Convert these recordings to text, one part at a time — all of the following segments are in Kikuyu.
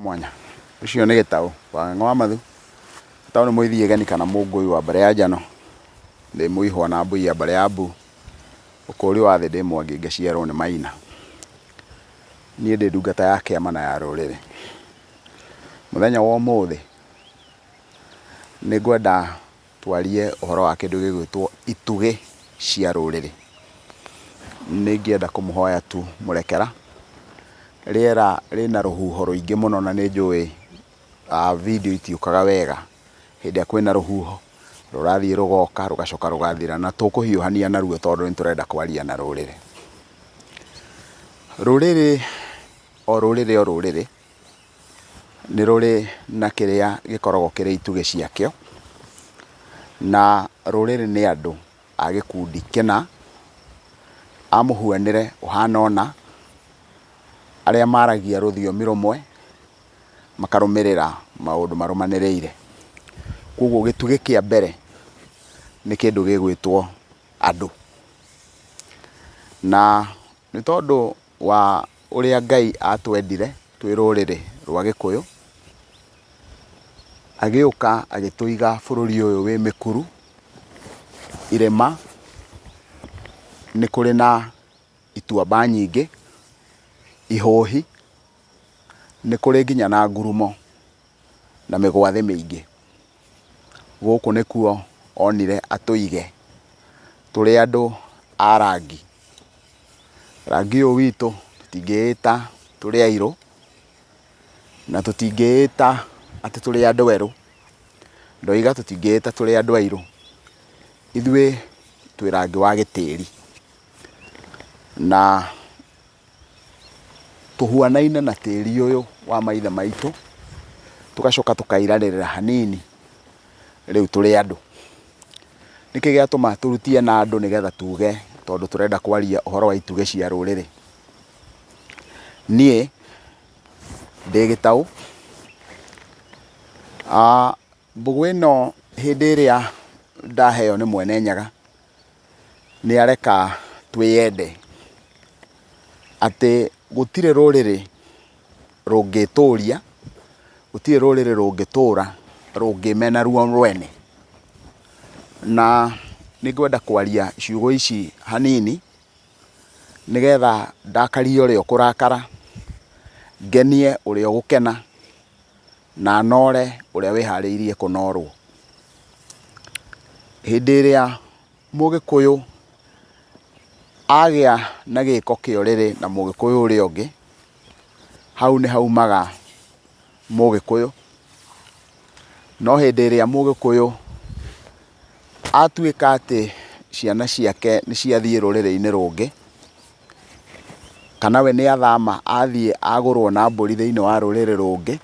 Mwanya. Ũcio nĩ Gĩtaũ wa Ng'ang'a wa Mathu. Gĩtaũ nĩ mũithiĩgeni kana mũngũi wa mbarĩ ya Njano. Ndĩ mũihwa na mbui ya mbarĩ ya Mbu. Ũkũri wa thĩ ndĩ Mwangi ngaciarwo nĩ Maina. Niĩ ndĩ ndungata ya kĩama na ya rũrĩrĩ. Mũthenya wa ũmũthĩ nĩ ngwenda twarie ũhoro wa kĩndũ gĩgwĩtwo itugĩ cia rũrĩrĩ. Nĩ ingĩenda kũmũhoya tu mũrekera, rĩera rĩna rũhuho rũingĩ mũno na nĩ njũĩ video itiũkaga wega hĩndĩ ĩrĩa kwĩna rũhuho, rũrathiĩ rũgoka rũgacoka rũgathira na tũkũhiũhania naruo tondũ nĩ tũrenda kwaria na rũrĩrĩ. Rũrĩrĩ o rũrĩrĩ o rũrĩrĩ nĩ rũrĩ na kĩrĩa gĩkoragwo kĩrĩ itugĩ ciakĩo, na rũrĩrĩ nĩ andũ a gĩkundi kĩna, a mũhuanĩre ũhana ũna, arĩa maragia rũthiomi rũmwe, makarũmĩrĩra maũndũ marũmanĩrĩire. Koguo gĩtugĩ kĩa mbere nĩ kĩndũ gĩgwĩtwo andũ. Na nĩ tondũ wa ũrĩa Ngai atwendire twĩ rũrĩrĩ rwa Gĩkũyũ, agĩũka agĩtũiga bũrũri ũyũ wĩ mĩkuru, irĩma, nĩ kũrĩ na ituamba nyingĩ, ihũhi, nĩ kũrĩ nginya na ngurumo na mĩgwathĩ mĩingĩ. Gũkũ nĩkuo onire atũige tũrĩ andũ a rangi. Rangi ũyũ witũ tũtingĩĩta tũrĩ airũ, na tũtingĩĩta atĩ tũrĩ andũ erũ. Ndoiga tũtingĩĩta tũrĩ andũ airũ, ithuĩ twĩ rangi wa gĩtĩri. Na tũhuanaine na tĩri ũyũ wa maithe maitũ, tũgacoka tũkairanĩrĩra hanini, rĩu tũrĩ andũ. Nĩkĩ gĩatũma tũrutie na andũ nĩgetha tuge tondũ tũrenda kwaria ũhoro wa itugĩ cia rũrĩrĩ? Niĩ ndĩ gĩtaũ, mbũgũ ĩno hĩndĩ ĩrĩa ndaheo nĩ Mwene Nyaga, nĩ areka twĩyende, atĩ gũtirĩ rũrĩrĩ rũngĩtũria, gũtirĩ rũrĩrĩ rũngĩtũra rũngĩmena ruo rwene. Na nĩ ngwenda kwaria ciugo ici hanini, nĩgetha ndakarie ũrĩa ũkũrakara, ngenie ũrĩa ũgũkena, na nore ũrĩa wĩharĩirie kũnorwo. Hĩndĩ ĩrĩa Mũgĩkũyũ agĩa na gĩko kĩa ũrĩrĩ na Mũgĩkũyũ ũrĩa ũngĩ, hau nĩ haumaga Mũgĩkũyũ. No hĩndĩ ĩrĩa Mũgĩkũyũ atuĩka atĩ ciana ciake nĩ ciathiĩ rũrĩrĩ-inĩ rũngĩ, kana we nĩ athama athiĩ agũrwo na mbũri thĩinĩ wa rũrĩrĩ rũngĩ,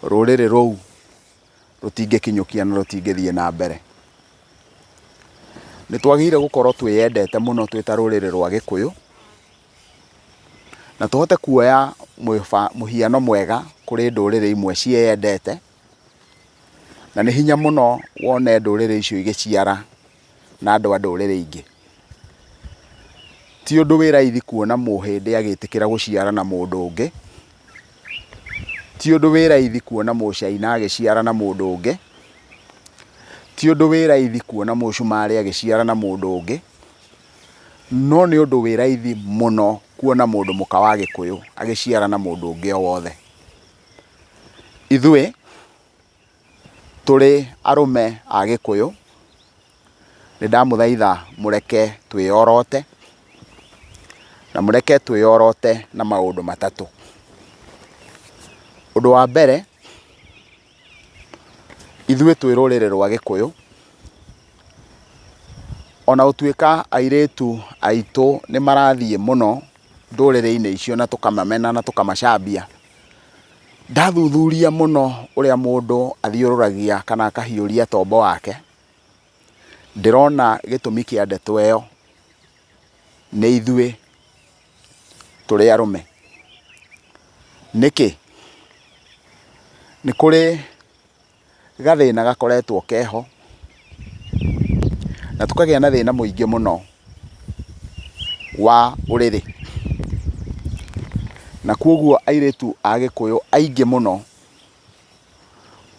rũrĩrĩ rũu rũtingĩkinyũkia na rũtingĩthiĩ na mbere. Nĩ twagĩrĩire gũkorwo twĩyendete mũno twĩ ta rũrĩrĩ rwa Gĩkũyũ, na tũhote kuoya mũhiano mwega kũrĩ ndũrĩrĩ imwe ciĩyendete, na nĩ hinya mũno wone ndũrĩrĩ icio igĩciara na andũ a ndũrĩrĩ ingĩ. Ti ũndũ wĩ raithi kuona mũhĩndĩ agĩtĩkĩra gũciara na mũndũ ũngĩ, ti ũndũ wĩ raithi kuona mũcaina agĩciara na mũndũ ũngĩ, ti ũndũ wĩ raithi kuona mũcumarĩ agĩciara na mũndũ ũngĩ, no nĩ ũndũ wĩ raithi mũno kuona mũndũ mũka wa Gĩkũyũ agĩciara na mũndũ ũngĩ o wothe. Ithuĩ tũrĩ arũme a Gĩkũyũ, nĩ ndamũthaitha mũreke twĩyorote, na mũreke twĩyorote na maũndũ matatũ. Ũndũ wa mbere, ithuĩ twĩ rũrĩrĩ rwa Gĩkũyũ, ona gũtuĩka airĩtu aitũ nĩ marathiĩ mũno ndũrĩrĩ-inĩ icio na tũkamamena na tũkamacambia, Ndathuthuria mũno ũrĩa mũndũ athiũrũragia kana akahiũria tombo wake, ndĩrona gĩtũmi kĩa ndeto ĩyo nĩ ithuĩ tũrĩ arũme. Nĩkĩ? Nĩ kũrĩ gathĩna gakoretwo keho, na tũkagĩa na thĩna mũingĩ mũno wa ũrĩrĩ. Na kwoguo airĩtu a Gĩkũyũ aingĩ mũno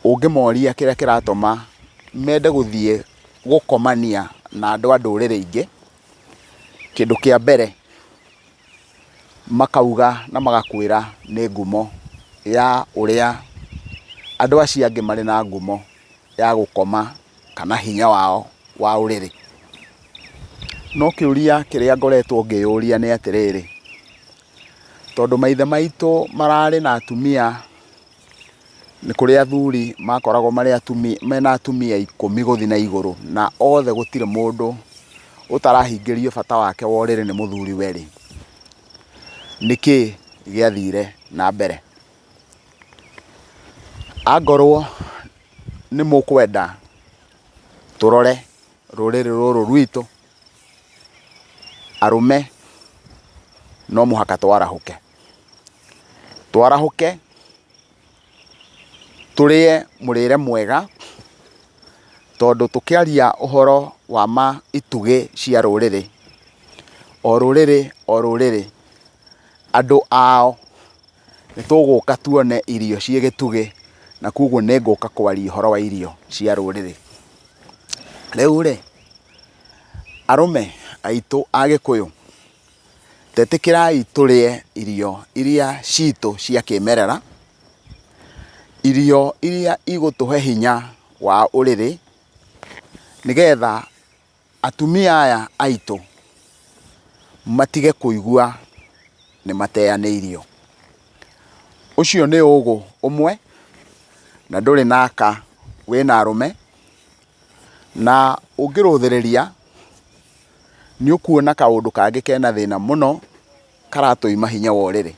ũngĩmoria kĩrĩa kĩratũma mende gũthiĩ gũkomania na andũ a ndũrĩrĩ ingĩ, kĩndũ kĩa mbere makauga na magakwĩra nĩ ngumo ya ũrĩa andũ acio angĩ marĩ na ngumo ya gũkoma kana hinya wao wa ũrĩrĩ. No kĩũria kĩrĩa ngoretwo ngĩyũria nĩ atĩrĩrĩ, tondũ maithe maitũ mararĩ na atumia, nĩ kũrĩ athuri makoragwo marĩ atumia mena atumia ikũmi gũthiĩ na igũrũ, na othe gũtirĩ mũndũ ũtarahingĩrio bata wake wa ũrĩrĩ nĩ mũthuriwe rĩ, nĩkĩ gĩathire na mbere? Angorwo nĩ mũkwenda tũrore rũrĩrĩ rũrũ rwitũ, arũme no mũhaka twarahũke. Twarahũke tũrĩe mũrĩre mwega, tondũ tũkĩaria ũhoro wa ma itugĩ cia rũrĩrĩ, o rũrĩrĩ o rũrĩrĩ, andũ ao nĩ tũgũka tuone irio ciĩ gĩtugĩ, na koguo nĩ ngũka kwaria ũhoro wa irio cia rũrĩrĩ. Rĩu rĩ, arũme aitũ a Gĩkũyũ, Tetĩkĩrai tũrĩe irio iria citũ cia kĩmerera, irio iria igũtũhe hinya wa ũrĩrĩ, nĩgetha atumia aya aitũ matige kũigua nĩ mateanĩirio. Ũcio nĩ ũgũ ũmwe, na ndũrĩ na aka wĩna arũme, na ũngĩrũthĩrĩria nĩ ũkuona kaũndũ kangĩ kena thĩna mũno karatũima hinya wa ũrĩrĩ.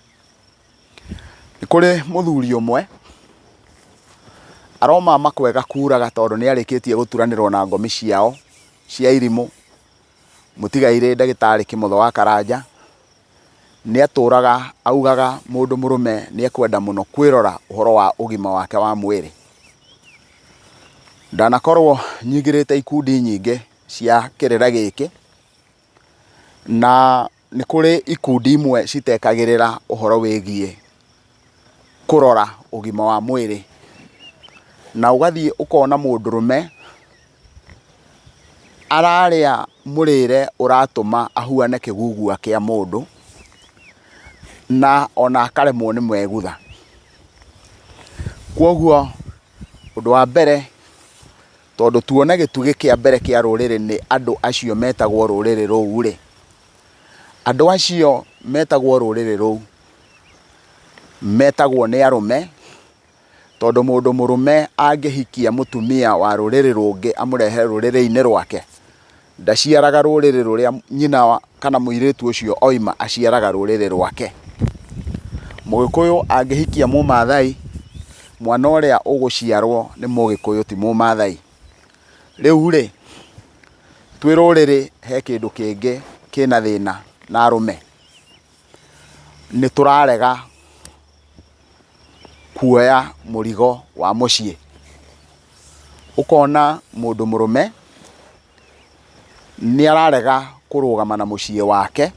Nĩ kũrĩ mũthuri ũmwe aromama kwega kuraga tondũ nĩ arĩkĩtie gũturanĩrwo na ngomi ciao cia irimũ, mũtigairĩ ndagĩtarĩ Kĩmotho wa Karanja, nĩ atũraga augaga mũndũ mũrũme nĩ ekwenda mũno kwĩrora ũhoro wa ũgima wake wa mwĩrĩ. Ndanakorwo nyingĩrĩte ikundi nyingĩ cia kĩrĩra gĩkĩ, na nĩ kũrĩ ikundi imwe citekagĩrĩra ũhoro wĩgiĩ kũrora ũgima wa mwĩrĩ, na ũgathiĩ ũkona mũndũrũme ararĩa mũrĩre ũratũma ahuane kĩgugua kĩa mũndũ, na ona akaremwo nĩ megutha. Kwoguo ũndũ wa mbere tondũ tuona gĩtugĩ kĩa mbere kĩa rũrĩrĩ nĩ andũ acio metagwo rũrĩrĩ rũu rĩ, andũ acio metagwo rũrĩrĩ rũu metagwo nĩ arũme, tondũ mũndũ mũrũme angĩhikia mũtumia wa rũrĩrĩ rũngĩ amũrehe rũrĩrĩ-inĩ rwake, ndaciaraga rũrĩrĩ rũrĩa nyina kana mũirĩtu ũcio oima, aciaraga rũrĩrĩ rwake. Mũgĩkũyũ angĩhikia mũmathai, mwana ũrĩa ũgũciarwo nĩ mũgĩkũyũ ti mũmathai. Rĩu rĩ, twĩ rũrĩrĩ he kĩndũ kĩngĩ kĩna thĩna na arũme, nĩ tũrarega kuoya mũrigo wa mũciĩ. Ũkona mũndũ mũrũme nĩ ararega kũrũgama na mũciĩ wake,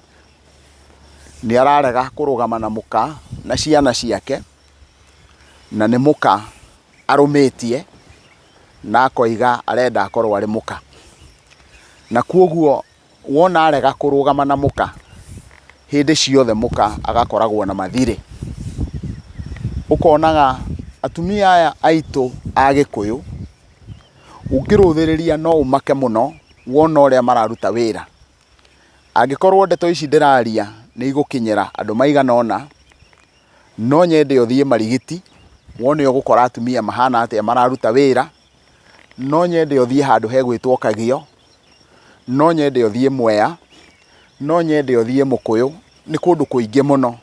nĩ ararega kũrũgama na mũka na ciana ciake, na nĩ mũka arũmĩtie na akoiga arenda akorwo arĩ mũka. Na kwoguo wona arega kũrũgama na mũka, hĩndĩ ciothe mũka agakoragwo na mathirĩ. Ũkonaga atumia aya aitũ a Gĩkũyũ, ũngĩrũthĩrĩria no ũmake mũno wona ũrĩa mararuta wĩra. Angĩkorwo ndeto ici ndĩraria nĩ igũkinyĩra andũ maigana ũna, no nyende ũthiĩ Marigiti, wone ũgũkora atumia mahana atĩa mararuta wĩra. No nyende ũthiĩ handũ hegwĩtwo Kagio, no nyende ũthiĩ Mwea, no nyende ũthiĩ Mũkũyũ, nĩ kũndũ kũingĩ mũno.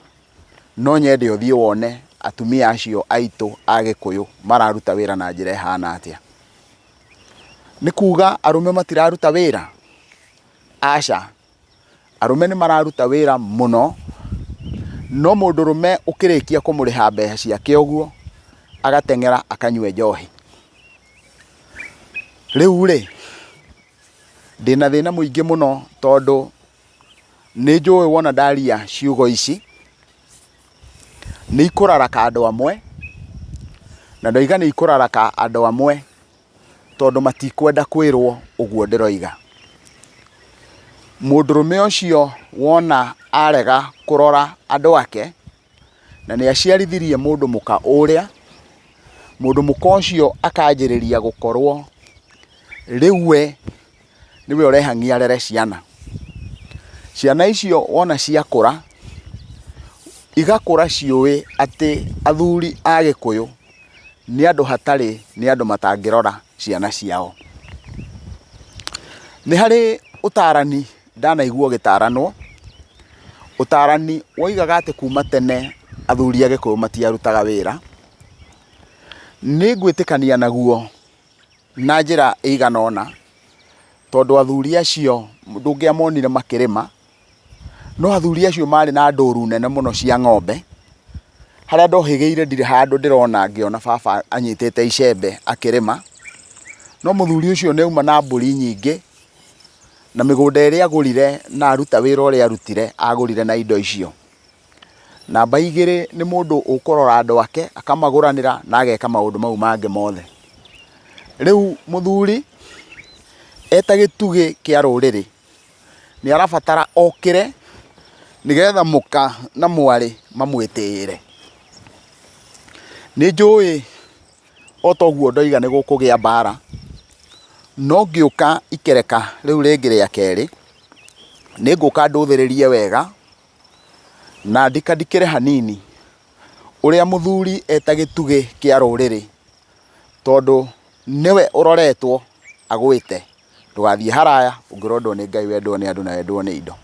No nyende ũthiĩ wone atumia acio aitũ a Gĩkũyũ mararuta wĩra na njĩra ĩhana atĩa. Nĩ kuga arũme matiraruta wĩra? Aca. Arũme nĩ mararuta wĩra mũno, no mũndũrũme ũkĩrĩkia kũmũrĩha mbeca ciake ũguo, agateng'era akanyue njohi. Rĩu rĩ, ndĩna thĩna mũingĩ mũno tondũ nĩ njũĩ wona ndaria ciugo ici, Nĩ ikũraraka andũ amwe, na ndoiga nĩ ikũraraka andũ amwe tondũ matikwenda kwĩrwo ũguo ndĩroiga. Mũndũrũme ũcio wona arega kũrora andũ ake, na nĩ aciarithirie mũndũ mũka ũrĩa, mũndũ mũka ũcio akanjĩrĩria gũkorwo rĩu we nĩwe ũrehang'ia arere ciana. Ciana icio wona ciakũra, igakũra ciũĩ atĩ athuri a Gĩkũyũ nĩ andũ hatarĩ, nĩ andũ matangĩrora ciana ciao. Nĩ harĩ ũtarani ndanaigua ũgĩtaranwo, ũtarani woigaga atĩ kuma tene athuri a Gĩkũyũ matiarutaga wĩra. Nĩ ngwĩtĩkania naguo na njĩra ĩigana ũna, tondũ athuri acio ndũngĩamonire makĩrĩma, no athuri acio marĩ na ndũru nene mũno cia ng'ombe, harĩa ndohĩgĩire ndirĩ handũ ndĩrona ngĩona baba anyitĩte icembe akĩrĩma, no mũthuri ũcio nĩ auma na mbũri nyingĩ, na mĩgũnda ĩrĩa agũrire na aruta wĩra ũrĩa arutire, agũrire na indo icio. Namba igĩrĩ nĩ mũndũ ũkũrora andũ ake, akamagũranĩra na ageka maũndũ mau mangĩ mothe. Rĩu mũthuri eta gĩtugĩ kĩa rũrĩrĩ, nĩ arabatara okĩre nĩgetha mũka na mwarĩ mamwĩtĩĩre. Nĩ njũĩ o ta ũguo ndoiga nĩ gũkũgĩa mbara, no ngĩũka ikereka rĩu rĩngĩ rĩa kerĩ, nĩ ngũka ndũthĩrĩrie wega na ndikandikĩre hanini ũrĩa mũthuri eta gĩtugĩ kĩa rũrĩrĩ, tondũ nĩwe ũroretwo agwĩte. Ndũgathiĩ haraya ũngĩrondwo nĩ Ngai wendwo nĩ andũ na wendwo nĩ indo.